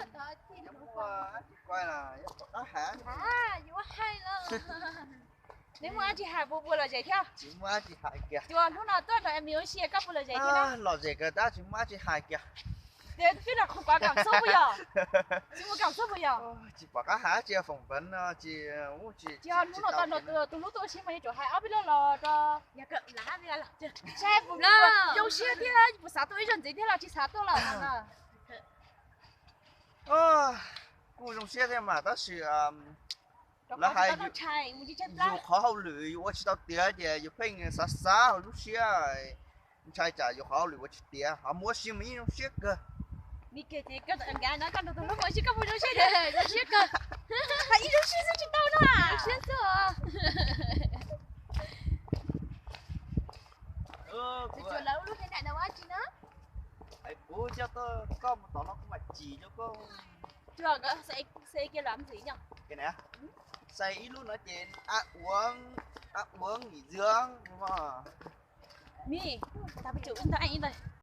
Yuav muaj dab tsi hais los, neb muaj dab tsi hais puas puas lom zem thiab? Tsis muaj dab tsi hais kiag. Cua hnub no tuaj nrog Emi ua si koj puas lom zem thiab? Lom zem kawg tab tsis muaj dab tsi hais kiag. Twb nrog qhov kov kam xub puas yog? Tsis muaj kam xub puas yog? Tsis pom qab hais tsi, foom peev no tsis, tsis hnub no tau nrog tus hlub tuaj ua si mas yuav tsum hais ob peb lo los rau. Saib puas zoo siab thiab puas xav tuaj ib zaug ntxiv thiab los tsis xav tuaj los no. Kuj zoo siab thiab mas tab sis lawv hais yus qhov hauj lwm yus ua tsis tau tiav ces yus pheej xav xav hauv lub siab, ntshai tsam yus qhov hauj lwm ua tsis tiav, ho mus ua si mas yeej zoo siab kawg. Koj nrog tus hlub ua si koj puas zoo siab? Zoo siab kawg. Hais ib zoo siab xwb tsis tau na. Zoo siab xwb os. Tsuas lawv lub niag daim no ua dab tsi na? Kuv coj koj mus tom no kuv mam cim rau koj. Xav ib lub no ces a uv, a uv nghỉ dưỡng. Mi, tau peb tsum ib ntawd ib ntawd.